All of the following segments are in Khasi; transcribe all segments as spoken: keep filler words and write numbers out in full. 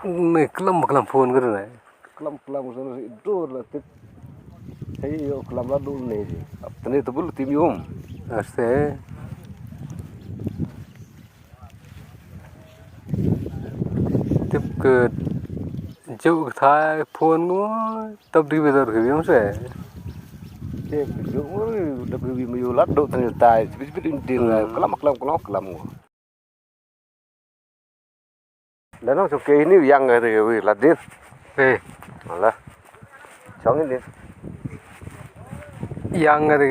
Ne klam klam phone ka ne. Klam klam ka ne dur la tip. Sai yo klam la dur ne ji. Ap tene to bul tim yum. Aste. Tip ke juk thai phone ngo. Tab di bedor ke yum se. Tip ke juk ngo dap ke yum yo la dur tene tai. Bit bit din klam klam klam klam ngo. Dano chong ke ini yang ka te wi la din. Eh. Ala. Chong ini. Yang ka te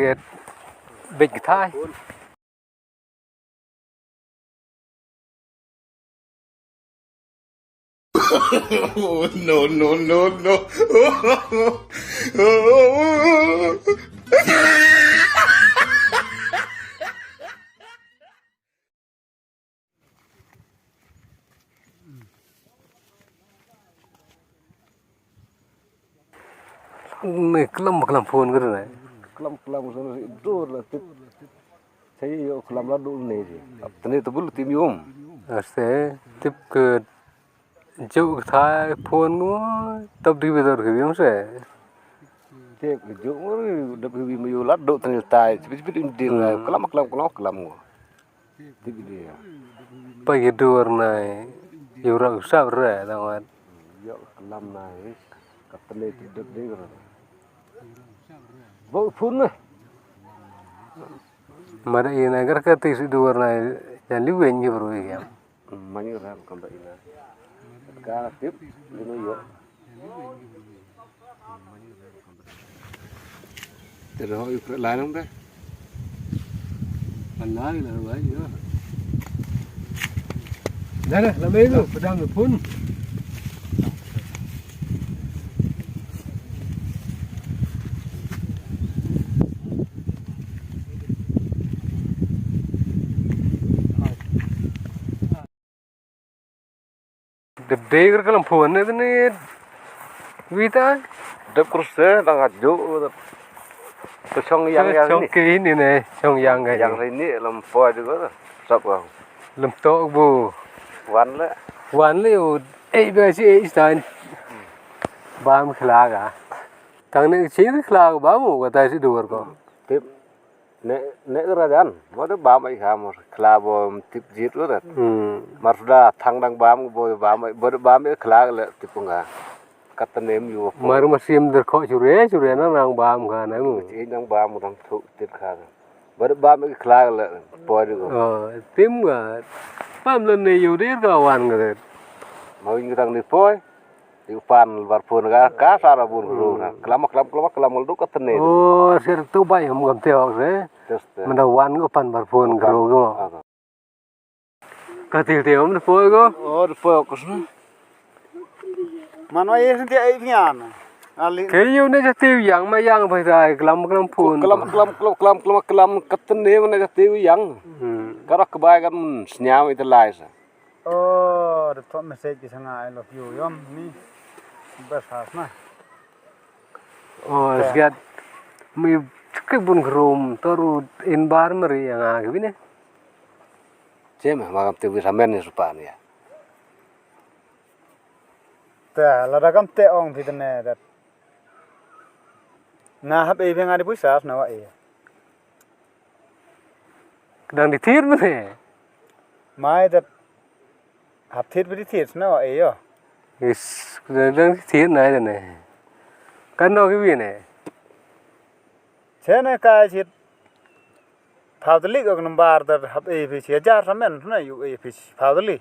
bej thai. Oh, no, no, no, no. Ne klam klam phone ka ne. Klam klam ka ne dur la tip. Sai yo klam la dur ne ji. Ap tene to bul tim yum. Aste tip ke juk thai phone ngo. Tab di bedor ke yum se. Tip ke juk ngo dap ke yum yo la dur tene tai. Bit bit din klam klam klam klam ngo. Pagi dur nai yura usap re dawat. Yok kelam nai katne tidak ding re. Bau pun ne. Mada ina gar kati si dur nai jan liwen ji bro ya. Mani ram kamba ina. Ka tip lino yok. Te ro yu kre la nang te. Pan la la wa yu. La la la me yu pedang pun. Dep dei kar kalam phone ne tene. Wita. Dep kurse dang aju. Te chong yang yang ni. Chong ke ini ne, chong yang ke. Yang ini lam poi juga tu. Sap kau. Lam tok bu. Wan le. Wan le u. Eh, biasa eh istan. Bam khla ka. Tang ne sini khla ka bam u kata si dur ko. Tip. Ne ne rajan mo de bam ai kha mo khla bo tip jit lo dat. Hmm. Mar suda thang dang bam bo bam ai bo de bam ai khla le tip nga. Kat nem yu bo. Mar ma sim der kho chure chure na nang bam kha na mu. Chi nang bam dang thu tip kha. Bo de bam ai khla le po de ko. Oh, tim ga. Pam le ne yu der ga wan ga der. Ma win ga dang ni poi. Ti u pan bar phone ka ka sa ra bun gru na. Klam klam klam klam duk ka tene. Oh, sir tu bai hum gam te hok se. Just. Menda wan ko pan bar phone gru ko. Ka til te hum de poi ko. Oh, de poi ko sna. Man wa ye sen ti ai pian. Ali. Ke yu ne ja ti yang ma yang bai ta klam klam phone. Klam klam klam klam klam klam ka tene ma ne ja ti yang. Hmm. Ka rak bai kan snyam ite lai sa. Oh, the top message ki sanga I love you yom ni. Bas has na. Oh, sgiat mi ke bun grum toru in bar meri yang a ke bine. Jem ma kam te wi ramen ni supan ya. Ta la da kam te ong ti ne dat. Nga hap ei phi nga di pwisa sna wa ei. Dang di thir mene. Mai dat hap thir phi di thir sna wa ei yo. Is dang di thir na ne. Kan no ki wi ne. Che ne ka chit. Phaw tylli ka number da hap ei phi chi hajar samen na yu ei phi phaw tylli.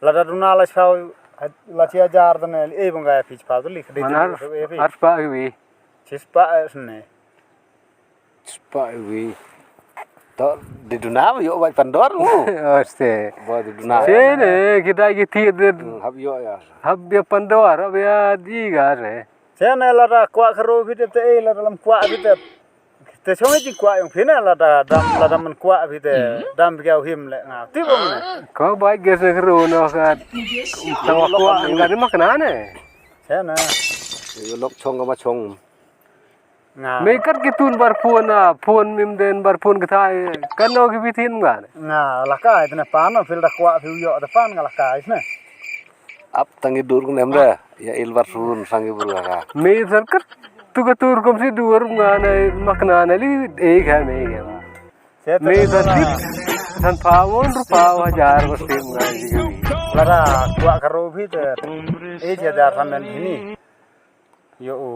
Lada duna la chi phaw la chi hajar da ne ei bang ka ei phi phaw tylli. Manar at pa wi. Chi spa ne. Chi spa wi. To di duna yo bai pandor mu. Oste. Ba di duna. Che ne kita ki ti de. Hap yo ya. Hap ya pandor hap ya di ga ne. Che ne lada kwah karo phi te ei lada lam kwah phi te. Te chong i kwah yong phi ne lada dam lada man kwah phi te dam phi ka him le nga ti bom ne. Ko bai ges ne kru no ka. Tang kwah ka ni mak na ne. Che na. Yo lok chong ka ma chong. Nga. Me kat ki tun bar phone na phone mim den bar phone ka thai. Kan no ki phi thin nga ne. Nga la kai te ne pan no phil da kwah phi yo da pan nga la kai ne. Ap tang i dur knem da. Ya ilbar surun sang i bur ka. Me sar kat tu ka tur kom si dur nga na makna na li e ka me ka. Me sar kat san pawon ru paw hajar ko sim nga ji ka. Lada kwa karo phi te. E hajar samen ini. Yo o.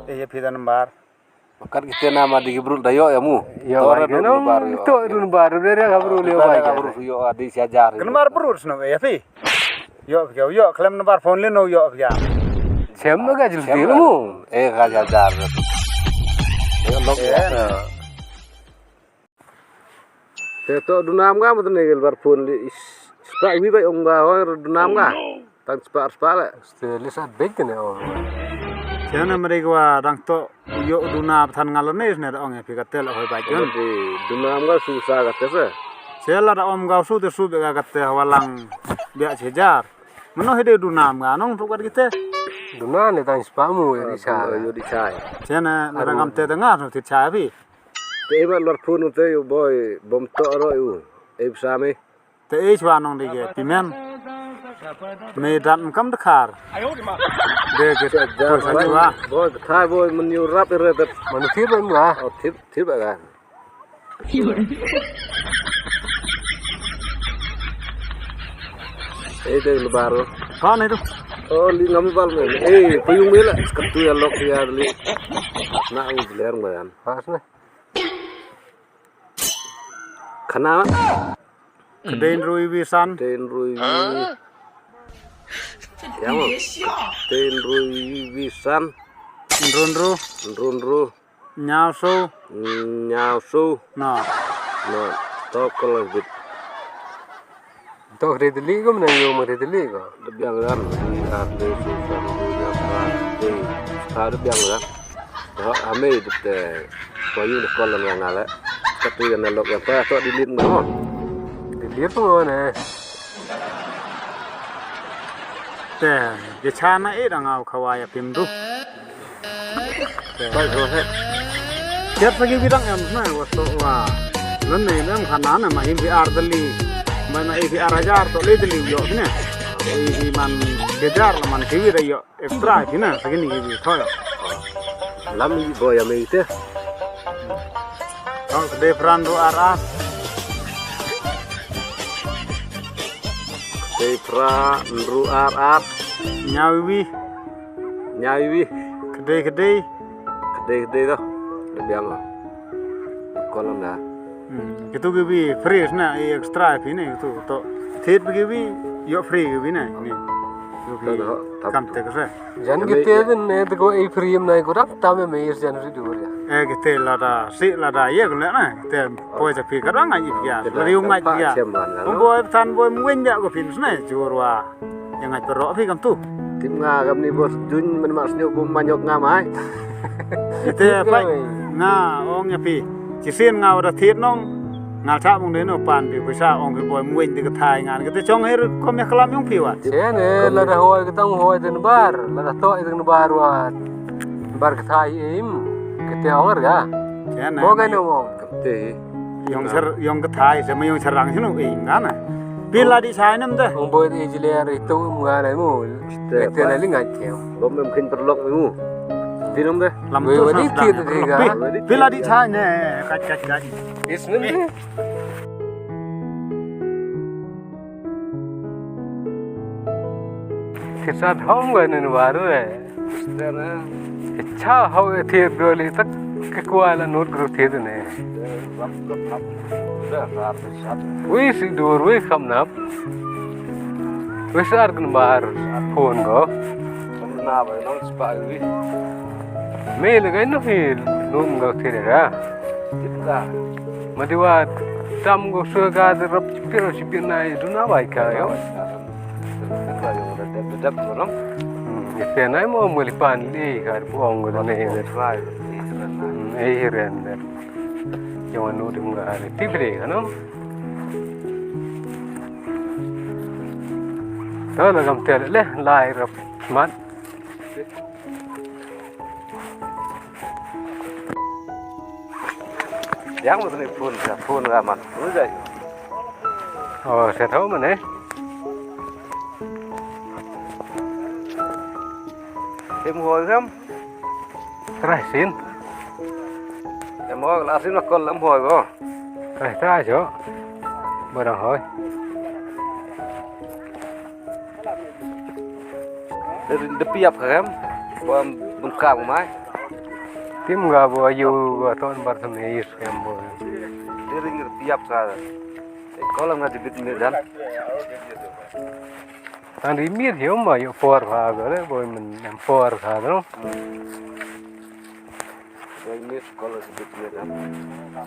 E ya phi da nambar. Kat kite na ma di ki brut da yo ya mu. Yo, to ai, ra no, dun bar yo. To dun bar, re re ka brut yo bai ka brut yo adi sia jar. Kan mar brut sno ya phi. Yo phi yo klem na bar phone le no yo phi. Sem ga jil di mu. Eh ga jar jar. Yo lok ya. Te to dunam ga mut ne gel bar phone li. Spa wi bai ong ga ho dunam ga. Tang spa spa le. Ste li sa bek ne ong. Tiang na mari gwa dang to yo duna than ngal ne ne da ong ya phi ka tel hoi bai jon. Dunam ga su sa ka te se. Se la da om ga su te su be ga ka te wa lang bia che jar. Mano hede dunam ga nong tu ka te. Duna ne tang spa mu ya di sa. Yo di sa. Tiang na la dang am te da nga no ti sa phi. Te ba lor phone te yo boy bom to ro yo. E sa me. Te e chwa nong de ge pimen. Me dat kam de khar. De ge ja sa chwa. Boy thai boy man yo rap re de. Man thir ba nga. Oh thir thir ba ga. E de le baro. Ha ne tu. Oh li ngam bal me. E puyung me la. Katu ya lok ya li. Na u ler mo yan. Pas ne. Khana. Kdei nrui wi san. Kdei nrui wi. Ya mo. Kdei nrui wi san. Nrun ru. Nrun ru. Nyau su. Nyau su. No. No. To kolor bit. To kdei deli ko mana yo ma kdei deli ko. Debiang ran. Kdei su san. Kdei. Kdei. Debiang ran. Ho ame dep te. Ko yu de kolam yang ale. Katu yang na lok yang pa to delete mo. Delete mo ne. Te, je chana e dang au khawa ya pim du. Te. Bai ko he. Siap lagi bidang em na wa to wa. Nan ne nem khana na ma im bi ar deli. Ma na e bi ar hajar to le deli yo ne. E bi man kejar la man kiwi da yo. Extra phi na, sa kini ki thoy. Lam i boy ame ite. Tang kdei phra nru ar ar. Kdei phra nru ar ar. Nyaw wi. Nyaw wi. Kdei kdei. Kdei kdei to. Kdei biang. Kolam da. Hmm. Kitu ki bi free na, e extra phi ne kitu to. Thied ki bi yo free ki bi ne ni. Yo ki kam te kre. Jan kite bin ne to ko e free na ko rak tam me is jan ri dur ya. E kite lada si lada ye ko na kite poi ta phi ka rang ai ya. Ri u ngai ya. Boi tan boi mu wen ya ko phin ne jurwa. Yang ngai perok phi kam tu. Tim nga kam ni bos dun men mas nyok bum manyok nga mai. Ite pai nga ong ya phi. Chisin nga wada thied nong. Nga cha mung de no pan phi pisa ong phi boi muin de ka thai ngan kite chong her kom ya klam yong phi wa. Chen e lada hoi ka tong hoi den bar lada to den bar wa. Bar ka thai im kite ong er ga. Chen e. Mo ga no mo. Te. Yong ser yong ka thai se ma yong serang sinu e nga na. Pila di sai nam te. Ong boy di jile ri tu nga na mu. Te la li ngai ke. Bom mem khin perlok mu. Di nam te. Lam tu sa di ti ga. Pila di sai ne kat kat kat. Is min. Kisat hom ga nin waru e. Icha hau e thied goli tak ke kuala nut gru thied ne. Wi si dur wi kham nap. Wi sar kan bar phone go. Me le gai no hi num go thied ga. Ma di wa tam go su ga de rap piro si bin nai du na bai ka yo. Ite nai mo mo li pan di ka buong ko ne. Ei ren de. Yo anu dum ga ti bre ka no. To la gam tel le lai rap mat. Yang mo ni phone ka phone ka man. Mo jai. Oh, se tho mane. Em hoi kham. Trai sin. Em hoi la sin la kol em hoi ko. Trai trai jo. Barang hoi. De piap kham. Bom bun kam mai. Tim ga bo yu ga ton bar samir em bo. De ring piap sa. Kolam nga jibit ni dan. Tang di mir yo ma yo por pha ga le bo men em por pha no. Dai mis kola sibit ne da.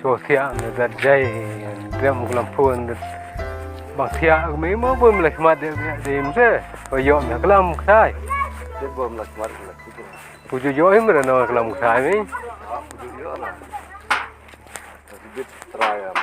So thiah ne da dai, dam kulam phun da. Bang thiah me mo bum lak mat de de mse. Ko yo me kulam khai. Te bom lak mat lak. Pu ju yo him ra no kulam khai me. Pu ju yo na. Sibit trai am.